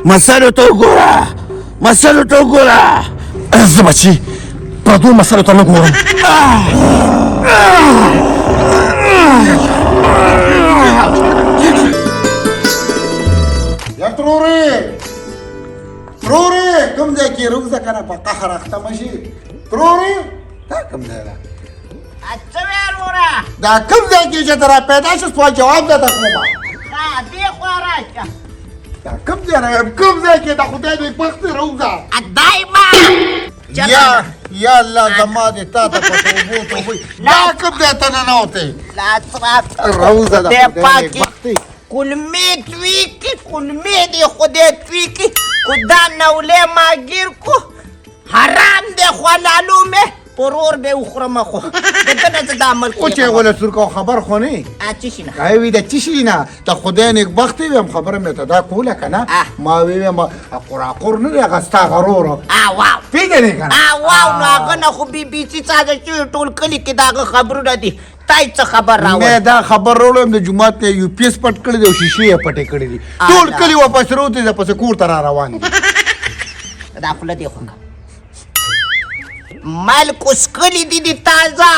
مسلو ته وګوره، مسلو ته وګوره. زه بچي پردو مسلو ته نه ګورم. یا ترورې، ترورې، کوم ځای کې روزه که نه په قهر اخته مه شي. ترورې، دا کوم ځای ده؟ څه ویل وروره؟ دا کوم ځای کې چې ته را پیدا شې؟ سوال جواب درته کومه. ښه، دې خوا راشه. دا کوم ځای رایم؟ کوم ځای کې د خدای نېکبختي روزه دایما. یا الله، زما دې تا ته په توبو توبو. دا کوم ځای ته ننوتې؟ لاس راکړه. روزه د خدای خدای پاکې نېکبختي. کولمې توی کړي، کولمې دې خدای توی کړي. کو دا نولې ما ګیر کو، حرام دی. خو لالو مې پرور به وخورم، خو د ده نه زه دا ملک خو چې وله سور کو خبر خو نه څه شي نه وی د څه شي نه د خدای نېکبختي ویم. خبره مې ته دا کوله که نه؟ ما ویم قراقور نه دی، هغه ستا غرور واو پېژنې که نه؟ واو، نو هغه نه خو بي بي سي ساده شوي، ټول کلي کې د هغه خبرونه دي. تا یې څه خبر مې راوړ؟ دا خبر راوړم، د جومات نه یو پیس پټ کړی دی او شیشې یې پټې کړې دي. ټول کلي واپس راوتي دی، پسې کور ته را روان دي. دا خوله دې خوږه ملک اوس کلي دي، دي تازه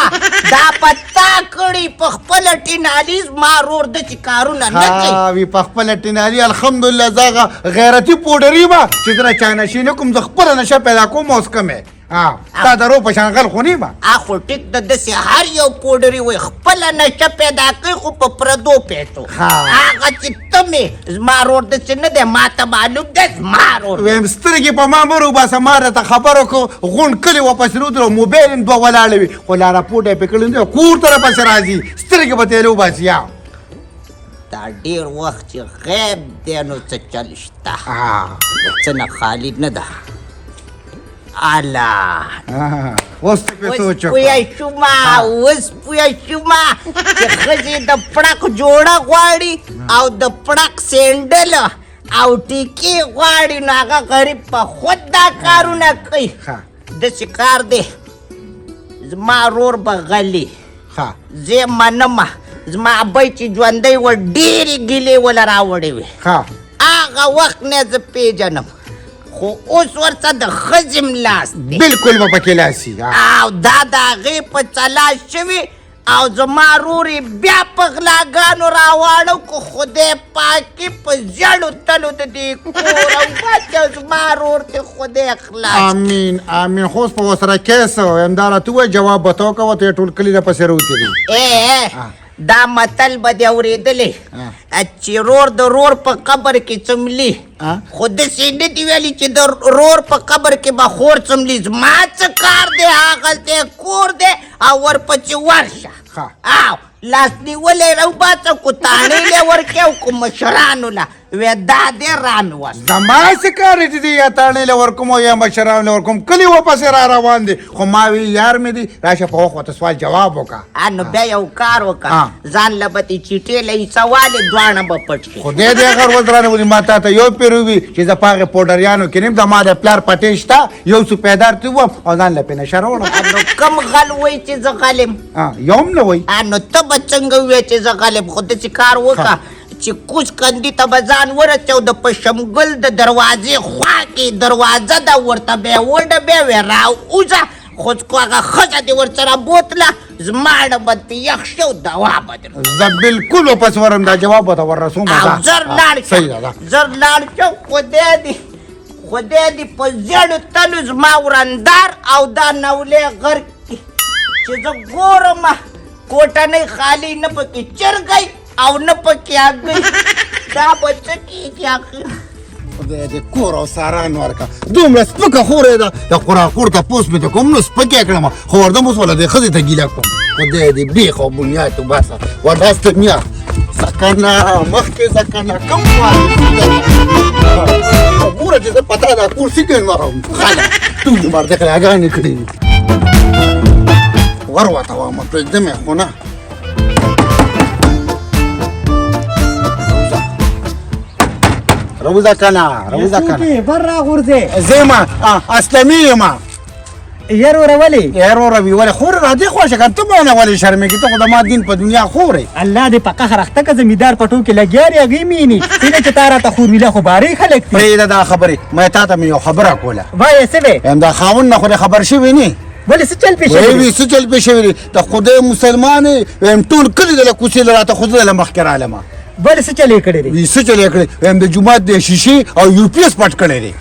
دا په تا کړي په خپله ټینالي. زما ورور داسې کارونه نه کوي. ها، وی په خپله ټینالي. الحمدلله، زه هغه غیرتي پوډري ما چې زه چا نشې نه کوم، زه خپله نشه پیدا کوم اوس کوم. ها، تا درو په شان غل خو نه ما. اخو ټیک د داسې هر یو پوډري وي خپله نشه پیدا کوي، خو په پردو پیسو. هغه چې ته مې زما ورور داسې نه دی، ما ته معلوم دی زما ورور. ویم سترګې په ما مه روباسه. ما راته خبر وکړو، غونډ کلي واپس راوتل او موبایل یې دوه ولاړې وي، خو لا راپورټ یې پرې کړی نه دی، کور ته راپسې راځي، سترګې به ترې وباسي. یا دا ډېر وخت چې غیب دی نو څه چل شته، څه نه خالي نه ده. الا اوس ته پرې سوچ اوس پوه شومه، اوس پوه شومه چې ښځې د پړق جوړه غواړي او د پړق سینډل او ټیکې غواړي، نو هغه غریب په خود دا کارونه کوي. داسې کار دی، زما ورور به غلی. زه یې منمه، زما ابۍ چې ژوندی وه ډېرې ګیلې وله راوړې وې. هغه وخت نه زه پېژنم، خو اوس ورته د ښځې هم لاس دی. بالکل به پکې لاس وي. او دا د هغې په چلا شوي او زما ورور یې بیا په غلاګانو راواړو. که خدای پاکي په زیړو تلو د دې کور او بچ زما ورور دې خدای خلاص. امین امین. خو اوس په ورسره کیس وایم، دا راته ووایه، جواب به ته وکړه، ته یې ټول کلي راپسې راوتي دي. ای، دا متل به دې اورېدلی چې رور د رور په قبر کې څملي، خو داسې نه دي ویلي چې د رور په قبر کې به خور څملي. زما څه کار دی؟ هغلته کور دی او ورپسې ورشه او لاس نیولی راوباسه، کو تاڼې له ورکې او کو مشرانو له وې دا دی رامې وسته. زما څه کار دی چې زه یا تاڼې له ورکوم او یا مشرانو له ورکوم؟ کلي ورپسې را روان دي، خو ما وی یار مې دی، راشه په وخت ورته سوال جواب وکړه. نو بیا یو کار وکړه، ځان له به دې چیټې له حصه والې، دواړه به پټ کړي. خدای دې هغه ورځ رانه ولي. ما تا ته یو پېر ووي چې زه په هغې پوډریانو کې نه یم، زما د پلار پټې شته، یو څوپیدار ته ووم او ځان له پې نشه راوړم. نو کوم غل وایي چې زه غل یم؟ یو هم نه وایي. نو ته به څنګه ووایې چې زه غل یم؟ خو داسې کار وکړه چې کوز کندي ته به ځان ورسوې او د پشمګل د دروازې خوا کې دروازه ده، ورته به یې وډبې وې راوځه، خو که هغه ښځه دې ورسره بوتله، زما ړه به ترې یخ شي او دوا به درکړم. زه بالکل واپس ورم، دا جواب به ته ورسوم. او زر لاړ شه، صحیح ده. زر لاړ شه. خدای دې په زیړو تلو زما ورندار او دا نولې غرق کړي چې زه ګورم کوټنۍ خالي، نه پکې چرګی او نه پکې هګۍ. دا به څه کېږي اخر؟ خدای دې کور او ساران ورکړه. دومره سپکه خورې ده، د قراقور تپوس مې ته کوم نو سپکې کړم، خو وردم اوس وله دې ښځې ته ګیله کوم. خدای دې بېخ او بنیاد وباسه. ورداسته میا ځکنه مخکې ځکنه کم ګوره چې زه پتا دا کور څه ورم خاله ټول عمر دې غلاګانې کړې ور وته ومه پرېږدم یې خو نه. روزه کنه، روزه کنه. بر راغورځې. زه یم اسلمي یم. یار وروره ولې؟ یار وروره وي ولې خور را دې خوا شه که ته ما نه ولې شرمېږې؟ ته خو د ما دین په دنیا خور یې. الله دې په قهر اخته که زمیندار په ټوکې لګیا دی هغې مینې څنګه چې تا راته خور ویله خو بارې خلک دي. پرېږده دا خبرې، ما تا ته مې یو خبره کوله. وایه څه وې؟ وایم دا خاوند نه خو دې خبر شوی نه. ولې څه چل پې شوی؟ وایي څه چل پې شوی دی؟ د خدای مسلمان یې، وایم ټول کلي دله کوڅې له راته خو زه دله مخکې رالم. ولې څه چل یې کړی دی؟ وایي څه چل یې کړی؟ وایم د جومات د شیشې او یو پي اس پټ کړی دی.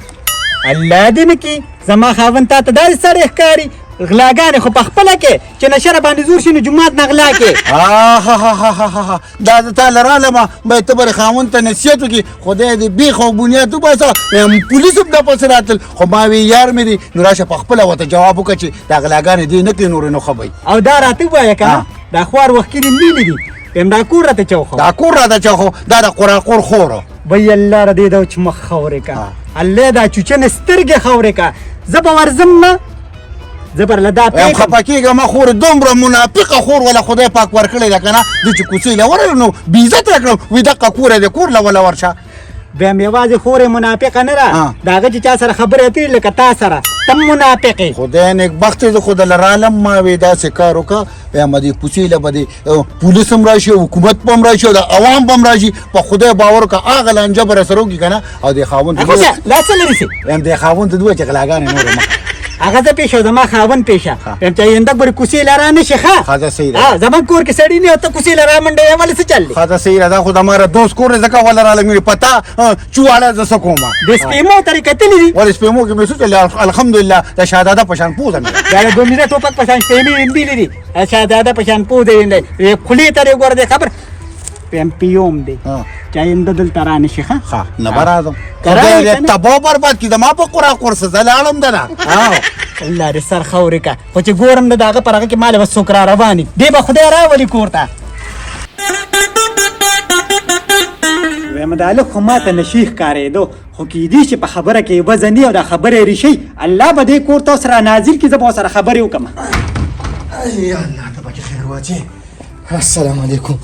الله دې نه کړي زما خاوند تا ته داسې سړی ښکاري، غلاګانې خو په خپله کې چې نشه راباندې زور شي نو جومات نه غلا کې. آهاهاهاها دا زه تا له رالم باید ته به خاوند ته نصیحت وکړي، خدای دې بېخ او بنیاد وباسه. وایم پولیس هم دا پسې راتلل، خو ما وی یار مې دی نو راشه په خپله ورته جواب وکړه چې دا غلاګانې دې نه کوي نورې نو ښه به وي. او دا راته ووایه که نه دا خوار وخکې دې نیلي دي، وایم دا کور راته چا وښوه؟ دا کور راته چا وښوه؟ دا د قراقور خور. وایي الله را دې دا چې مخ خاورې که، الله دا چوچنې سترګې خاورې که، زه به ورځم نه زه به له دا وایم پرېږدم. خفه کېږه مه خور، دومره منافقه خور وله خدای پاک ورکړې ده که نه، زه چې کوڅې له ورغلم نو بې عزته یې کړم، وایي دقه کور یې دی کور له وله ورشه. بیا مې یوازې خور یې منافقه نه ده، د هغه چې چا سره خبرې اترې لکه تا سره ته هم منافق یې. خدای نېکبخت یې، زه خو دله رالم ما وې داسې کار وکړه، وایم دې کوڅې له به دې پولیس هم راشي، حکومت به هم راشي او د عوام به هم راشي، په خدای باور وکړه هغه لانجه به راسره وکړي که نه. او دې خاوند ته لا څه لرې سي؟ وایم دې خاوند ته ووایه چې غلاګانې نورې مه کوه. هغه زه پېښه زما خاوند پېښه، وایم چې آینده ګورې کوڅې له را نه شي. ښه ښه ده صحیح ده، زموږ کور کې سړی نه ته کوڅې له را منډه یې ولې څه چل دی؟ ښه ده صحیح ده، دا خو د ما دوست کور دی ځکه وله رالم ویلي په تا چواړه زه څه کوم. د سپېمو ترې کتلي دي؟ ولې سپېمو کې مې څه چل دی؟ الحمدلله د شهزاده په شان پوزه مې ده. دا د دومره ټوپک په شان سپېمې ویندلي دي، شهزاده په شان پوزه یې خولې ته دې ګوره دې خبر ایم پی اوم دی چې آینده دلته را نه شي. ښه ښه نه به راځم، خدای دې تباه برباد کړي زما په قرا قور څه زه لاړم دنه. الله دې سر خاورې که، خو چې ګورم د هغه پر هغه کې ما له به څوک را روان وي، دې به خدای راولي کور ته. وایم دا هلک خو ما ته نشي ښکارېدو، خو کیدی شي په خبره کې یې وزن او دا خبره یې ریښي، الله به دې کور ته اوس را نازل کړي، زه به ورسره خبرې وکړم. یا الله ته پکې خیر واچې. السلام علیکم.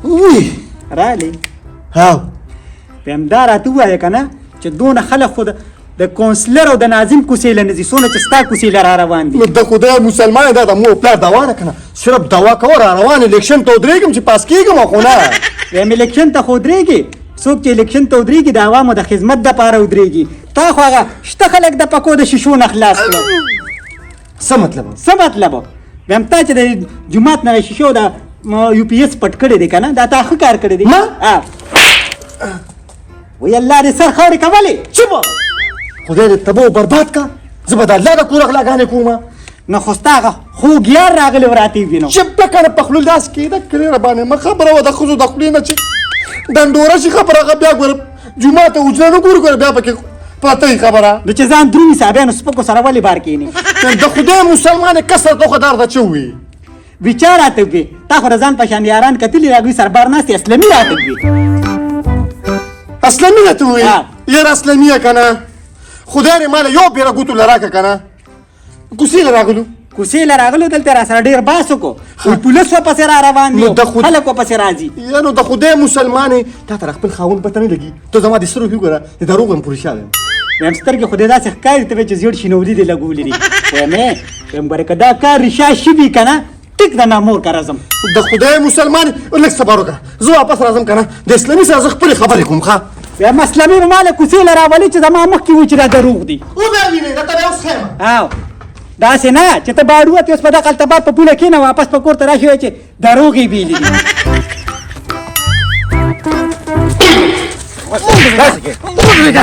وی رالی ها وایم دا راته ووایه که نه چې دونه خلک خو د کونسلر او د ناظم کوڅې له نه ځي، څونه چې ستا کوڅې له را روان دي. نو د خدای مسلمان دا د مور پلار دوا ده که نه، صرف دوا کوه را روان الیکشن ته ودرېږم چې پاس کېږم خو نه. وایم الیکشن ته خو ودرېږي، څوک چې الیکشن ته ودرېږي د عوامو د خدمت دپاره ودرېږي، تا خو هغه شته خلک د پکو د شیشو نه خلاص کړل. څه مطلب؟ څه مطلب؟ وایم تا چې د جومات نه شیشو د یو پي اس پټ کړی دی که نه، دا تا ښه کار کړی دی. ما؟ وایي الله دې سر خاورې که ولې؟ چپه خدای دې تباه برباد که، زه به د الله د کوره غلاګانې کوم. نو خو ستا هغه خوږ یار راغلی و راته یې وي نو. چپ ده که نه په خوله لاس کېده کلې راباندې مه خبره وه د ښځو د خولې نه چې ډنډوره شي خبره، هغه بیا ګوره جومات ته حجره نه ګوري، ګوره بیا پکې پرته یې خبره. نو چې ځان درومي صاحب نو سپکو سره ولې بار کښېني؟ د خدای مسلمان کسر ته خو دا درته څه ووایي؟ وي چا راته ووې؟ تا خو د ځان په شان یاران کتلي د هغوی سره بار ناست اسلمي راته ووې. اسلمي راته ووې؟ یاره اسلمي یې که نه، خدای دې ماله یو بېره ګوتو له راکړه که نه. کوڅې له راغلو، کوڅې له راغلو دلته را سره ډېر باس وکړو، وایي پولیس ورپسې را روان دي، خلک ورپسې راځي. یا نو د خدای مسلمان یې، تا ته د خپل خاوند پته نه لګي، ته زما د سترګو کې وګوره د دروغ یم پورې شا یم. وایم سترګې خو دې داسې ښکاري ته وایې چې زیړ شینولي دې لګولي دي. وایم وایم ګوره که دا کار ریښا شوي که نه ټیک د نامور کره ځم. د خدای مسلمان لږ صبر وکړه، زه واپس راځم که نه د اسلامي سره زه خپلې خبرې کوم. ښه وایم اسلامي به ما له کوڅې له راولي چې زما مخکې وي چې دا دروغ دي. وبه وینې درته به اوس ښیم. او داسې نه چې ته باړ ووتې اوس په دغه هلته بار په پوله کښېنه واپس په کور ته راشي وایي چې دروغ یې ویلي دي.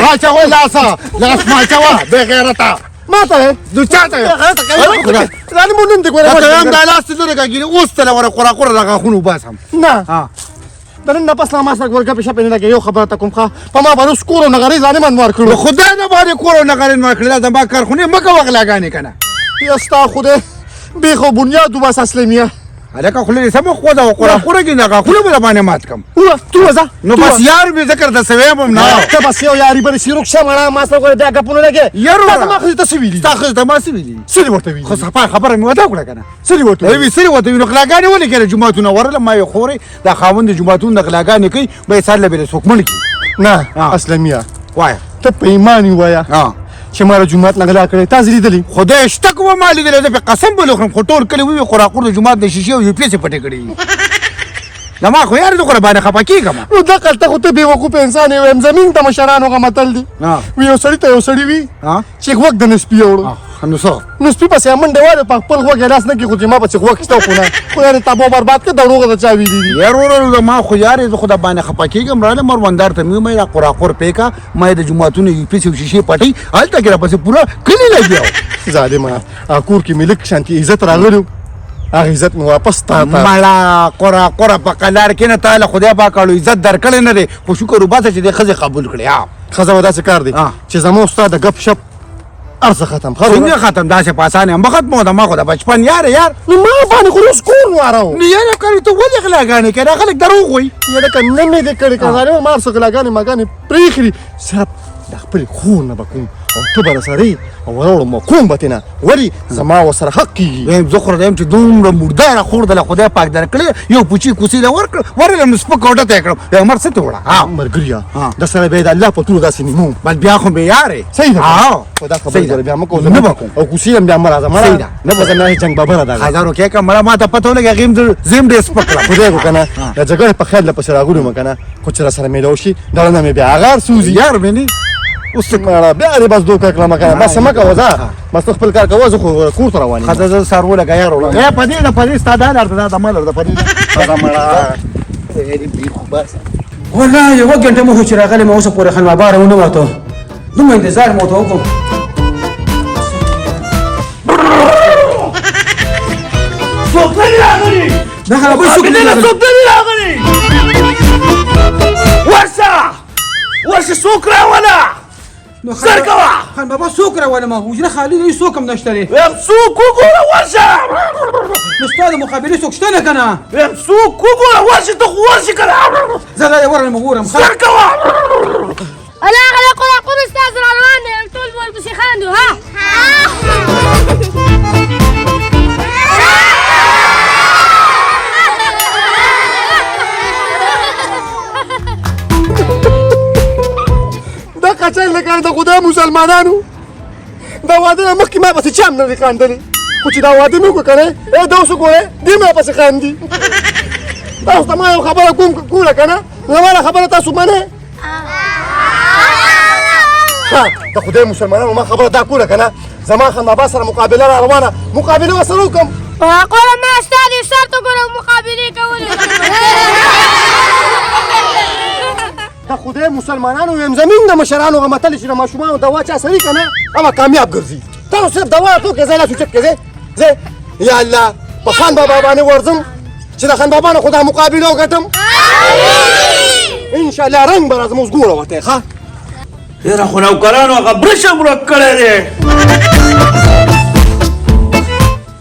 واچوه لاسه، لاس ماچوه بېغیرته. ما ته وایې؟ نو چا ته وایې؟ دا مو نوم دې ګوره. درته وایم دا لاس دې لرې کړه، ګینې اوس ته له وره قرا قره د غاښونو وباسم. نه د نن نه پس لا ما سره ګوره ګپې شپې نه لګې، یو خبره ته کوم. ښه په ما باندې اوس کور او نغرې ظالمان ورکړو. نو خدای نه باندې کور او نغرې ورکړې، دا زما کارخونې مه کوه غلاګانې که نه. یا ستا خدای بېخ او بنیاد وباسه اسلمیه. هلکه خوله دې سمه خوځه قرا قره کې نه غاښونه به درباندې مات کړم. وه تو وځه. نو بس یار مې ذکر ته څه وایم هم نه. ته بس یو یاري بل شي روک شه مړه، ما سره ګوره بیا ګپونه لګې. یار تا زما ښځې ته څه ویلي؟ ستا ښځې ته ما څه ویلي؟ څه دې ورته ویلي؟ خو صفا خبره مې ورته وکړه که نه. څه دې ورته ویلي؟ څه دې ورته ویلي؟ نو غلاګانې ولې کوې؟ جوماتونه ورغلم ما یې خورې دا خاوند د جوماتونو د غلاګانې کوي، به یې سر له به یې څوک مړ کړي. نه اسلمیه وایه ته په ایمان ووایه چې ما له جومات نه غلا کړې؟ تا زه لیدلی؟ خدای شته کومه ما لیدلی، زه پرې قسم بل خورم، خو ټول کلي ووي قراقور د جومات د شیشې او یو پیسې پټې کړې. زما خو یار زه خو راباندې خفه کېږم. نو دقلته خو ته بې وقوفه انسان یې. وایم زمین ته مشرانو هغه متل دي، وي یو سړي ته یو سړي وي چې غوږ د نه سپي یوړو، نو څه؟ نو سپي پسې منډه والې په خپل غوږ یې لاس نه کېښود چې ما پسې غوږ شته خو نه، خدای دې تباه برباد کړه، دروغ د چا ویلي دي. یار وروره زما خو یار زه خو درباندې خفه کېږم. راله مروندار ته مې وویل قراقور پېکه، ما یې د جوماتونو یو پیسې او شیشې پټوي، هلته کې راپسې پوره کلي لګیا و. ظالمه کور کې مې لږ شانتي عزت راغلی و، هغه عزت مې واپس تا ته. مړه قراقوره په قلار کې نه، تا له خدای پاک اړو عزت درکړی نه دی، خو شکر وباسه چې دې ښځې قبول کړې. ښځه به داسې کار دی چې زما ستا د ګپ شپ هر څه ختم. څنګه ختم؟ داسې په اسانه هم ختمو ده. ما خو د بچپن یار یار. نو ما باندې خو اوس کور واره. نو یاره کړې ته ولې غلاګانې کوې؟ دا خلک دروغ وایي. یاره که نه مې دې کړې که ظالمه ما هر څه غلاګانې ماګانې پرېښي دي، صرف د خپلې خور نه به کوم او ته به راسره یې او وراوړم به کوم به ترې نه، ولې زما ورسره حق کېږي. وایم زه خو راته چې دومره مرداره خور د له خدای پاک درکړې، یو پوچې کوڅې له ورکړ ورغلم نو سپک او ډته یې کړم. وایم عمر څه ته وړه؟ ملګریه د سره بیا د الله په تورو داسې نیمو. بل بیا خو بې یارې. صحیح ده. خو دا خبرې ګوره بیا مه کوه، نه به کوم. او کوڅې هم بیا مه راځه، مه صحیح ده. نه به زما جنګ ببره ده. هزارو کې که مړه ما ته پته ولګي هغې هم زه هم ډېر سپک کړم. خدای کو که نه د جګړې په خیال له پسې راغلي وم که نه، خو چې راسره میلاو شي دړنه مې بیا هغه سوځي. یار مې نه اوس مړه بیا دې بس دوکه کړم که نه، بس مه کوه ځه، بس ته خپل کار کوه، زه خو کور ته روان یم. ښه زه سر ولګه یار وړه. په دې ده، په دې ستا دا لار ده، دا د ما لار ده، په دې ده. ښه مړه. والله یوه ګنټه مو چې راغلی ما اوسه پورې خان بابا راونه وته، دومره انتظار مو ورته وکړو. څوک نه دي راغلي؟ دا خان بابا څوک نه دي راغلي؟ څوک نه دي راغلي؟ ورشه ورشه څوک راوله؟ سر کوه. خان بابا څوک راوله؟ ما حجره خالي دی، څوک هم نشته دی. وایم څوک وګوره ورشه. نو ستا د مقابلې څوک شته نه که نه؟ وایم څوک وګوره ورشه، ته خو ورشې که نه. زه دا ورغلم ګورم. سر کوه. الله هغه د قراقور استاد را روان دی، ټول به ورپسې خاندو. ها دا قچل لکه د خدای مسلمانانو دا واده نه مخکې ما پسې چا هم نه دی خاندلی، خو چې دا واده مې وکړ که نه، ای دا اوس وګوره دې ما پسې خاندي. تاسو ته ما یو خبره کوم کوله که نه، زما دا خبره تاسو منئ؟ ښه د خدای مسلمانانو ما خبره دا کوله که نه، زما خان بابا سره مقابله را روانه، مقابله ورسره وکړم. قراقوره ما ستا دې سر ته ګوره مقابلې کولې. د خدای مسلمانانو ویم زمین د مشرانو هغه متل چې د ماشومانو دوا چا سري که نه هغه کامیاب ګرځي. تاسو صرف دوا ټوکې ځای لاس اوچت کړئ، ځئ یا الله په خان بابا باندې ورځم چې د خان بابا نه خو دا مقابله وګټم. انشاءالله رنګ به راځم، اوس ګوره ورته. ښه یاره خو نوکرانو هغه برش هم ورک کړی دی.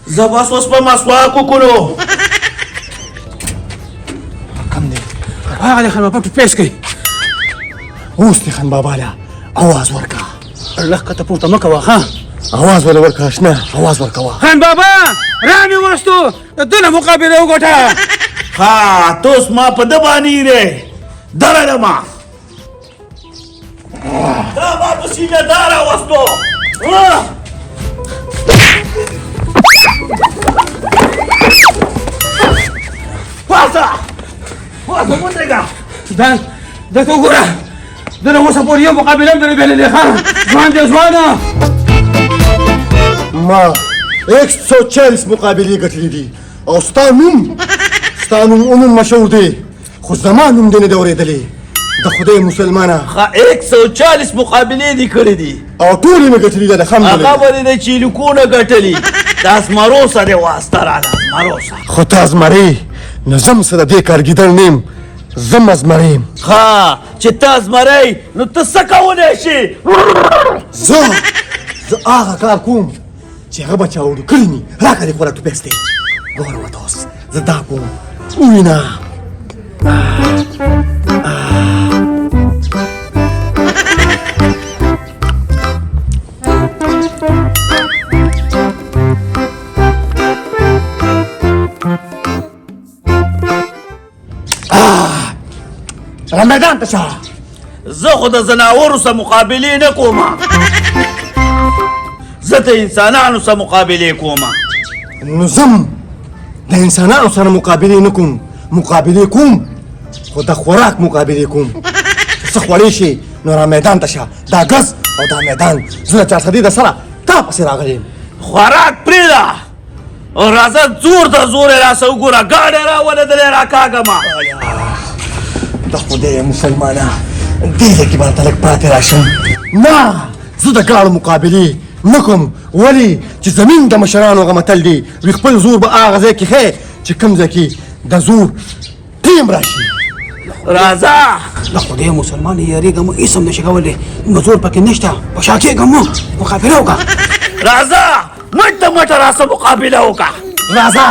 زه بس اوس په مسواک وکړو. کم دی هغه دی خان بابا ټوټ پیس کوي. اوس دې خان بابا له اواز ورکړه. الله کته پورته مه کوه. ښه اواز ولې ورکړه اشنا، اواز ورکوه. خان بابا را مې وستو، د ده نه مقابله وګټه. ها ته اوس ما په ده باندې دی درله ما دا ما په سینه دا راوستو. پاسه پاسه ودرېږه. دا ته وګوره، ده له اوسه پورې یو مقابله هم نه دی بایللې. ښه ځوان دی ځوانه. ما 140 مقابلې ګټلې دي او ستا نوم، ستا نوم عموم مشهور دی، خو زما نوم دې نه دی اورېدلی. د خدای مسلمانه. ښه 140 مقابلې دې کړې دي او ټولې مې ګټلې دي. الحمدلله. هغه به دې د چیلکو نه ګټلي، د ازمرو سره دې واسطه راله، ازمرو سره. خو ته ازمرې نو زه هم څه د دې کار ګیدړ نه یم، زه هم ازمرې یم. ښه چې ته ازمری نو ته څه کولی شې؟ زه هغه کار کوم چې هغه به چا وړو کړي ني. راکړه دې خو راټوپی دی، ګوره ورته اوس زه دا کوم ووینه. را میدان ته شه. زه خو د ځناورو سره مقابلې نه کوم. زه د انسانانو سره مقابلې کوم. نو زم د انسانانو سره مقابلې نه کوم، مقابلې کوم خو د خوراک مقابلې کوم. څه خوړی شي نو را میدان ته شه، دا ګز او دا میدان زه د چارسدې د سره تا پسې راغلی یم. خوراک پرېږده او راځه زور د زور یې راسه وګوره، ګاډی راوله دلی راکاږه ما. د خدای مسلمانه دې ځای کې به راته لږ پاتې راشم. نه، زه د ګاړو مقابلې نه کوم، ولې چې زمین د مشرانو هغه متل دی وي خپل زور به هغه ځای کې ښیې چې کوم ځای کې د زور ټیم راشي. راځه. د خدای مسلمان یریږه مه، هېڅ هم نشي کولی، نو زور پکې نشته، په شا کېږه مه، مقابله وکړه. راځه مټ د مټه راسه مقابله وکړه. راځه،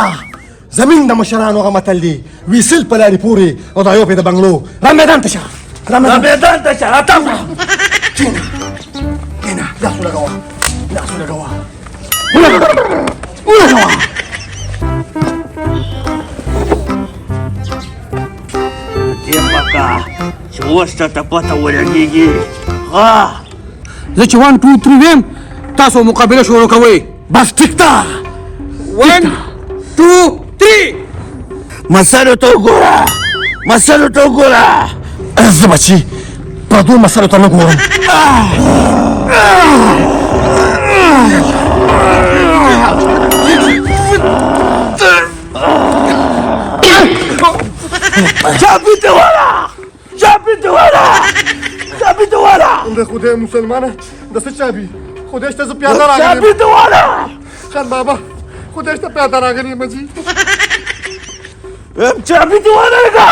زمین د مشرانو هغه متل دی وي سل په لارې پورې او دا یو پې د بنګلو. را میدان ته شه، را میدان ته شه، راته کړه. کښېنه کښېنه، لاس ولګوه، لاس ولګوه، ولګوه. دې پکا چې اوس ته پته ولګېږي. ها زه چې 1 2 3 ویم تاسو مقابله شروع کوئ. بس ټیک ده. 1 2 3. مسلو ته وګوره، مسلو ته وګوره. زه بچي پردو مسلو ته نه ګورم. چاپی ته والا، چاپی ته والا، چاپی ته والا. د خدای مسلمانه د څه چابي؟ خدای شته زه پیاده راغلی یم. چاپی ته والا. خان بابا خدای شته پیاده راغلی یم جي. چاپی ته والا لګه.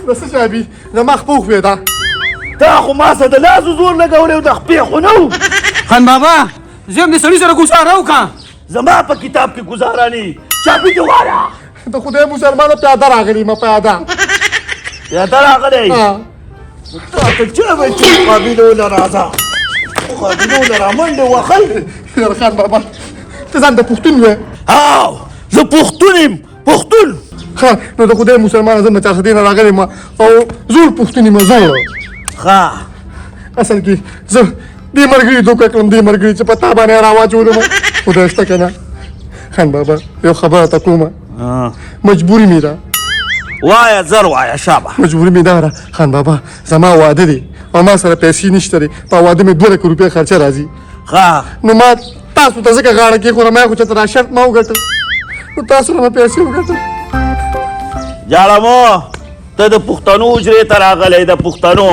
د څه چابي؟ زما خپه وښوېده. تا خو ما سره د لاسو زور لګولی او د خپې خو نه و. خان بابا زه هم د سړي سره ګوزاره وکړه. زما په کتاب کې ګوزاره نه. چاپی ته والا. د خدای مسلمانه پیاده راغلی یم، پیاده. پیاده راغلی؟ تا ته چا ویل چې مقابلو له راځه، مقابلو له رامنډې وهئ. یار خان بابا ته ځان د پښتون وې؟ هاو زه پښتون یم، پښتون. ښه نو د خدای مسلمانه زه د چارسدې نه راغلی یم او زوړ پښتون یم، زوړ. ښه اصل کې زه دې ملګري دوکه کړم، دې ملګري چې په تا باندې راواچولم. خدای شته که نه خان بابا یو خبره ته کومه، مجبوري مې ده. وایه زر وایه شابه. مجبوري مې دا ده خان بابا، زما واده دی او ما سره پیسې نشته دی، په واده مې 2 لکه روپۍ خرچه راځي. ښه نو ما تاسو ته ځکه غاړه کېښوده، ما خو چېرته دا شرط ما وګټل، نو تاسو له ما پیسې وګټل. جاړمو ته د پښتنو حجرې ته راغلی، د پښتنو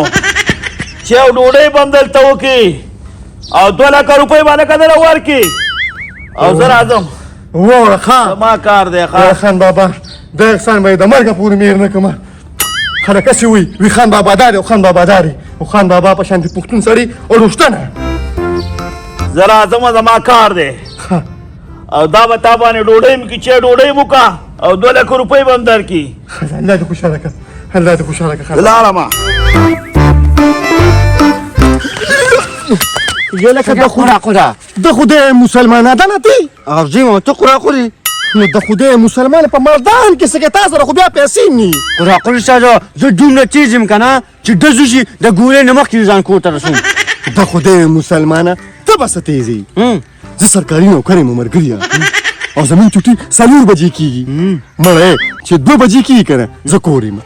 چې یو ډوډۍ به هم دلته وکړي او 2 لکه روپۍ به هلکه دله ورکړي او زه راځم. وروره ښه زما کار دی. ښه خان بابا دا احسان به یې د مرګه پورې مې هېر نه کړم. خلک هسې وایي وي خان بابا دا دی او خان بابا دا دی، او خان بابا په شان د پښتون سړي اړو شته نه. زه راځم، زما کار دی. او دا به تا باندې ډوډۍ هم کړي، چې ډوډۍ هم وکړه او 2 لکه روپۍ به هم درکړي. الله دې خوشحاله کړه، الله دې خوشحاله کړه. لاړم. یو لکه د خدای د خدای مسلمانه ده نه دی؟ ارزیم ته قراقوري. نو د خدای مسلمان په مردان کې څه تا سره خو بیا پیسې نه. قراقوري سره زه دومره تېز یم که نه چې ډز وشي د ګولۍ نه مخکې ځان کور ته رسوم. د خدای مسلمانه ته به څه تېز یې؟ زه سرکاري نوکر یم ملګریه، او زمونږ چوټي 4 بجې کېږي. مړی چې 2 بجې کېږي که نه زه کور یم.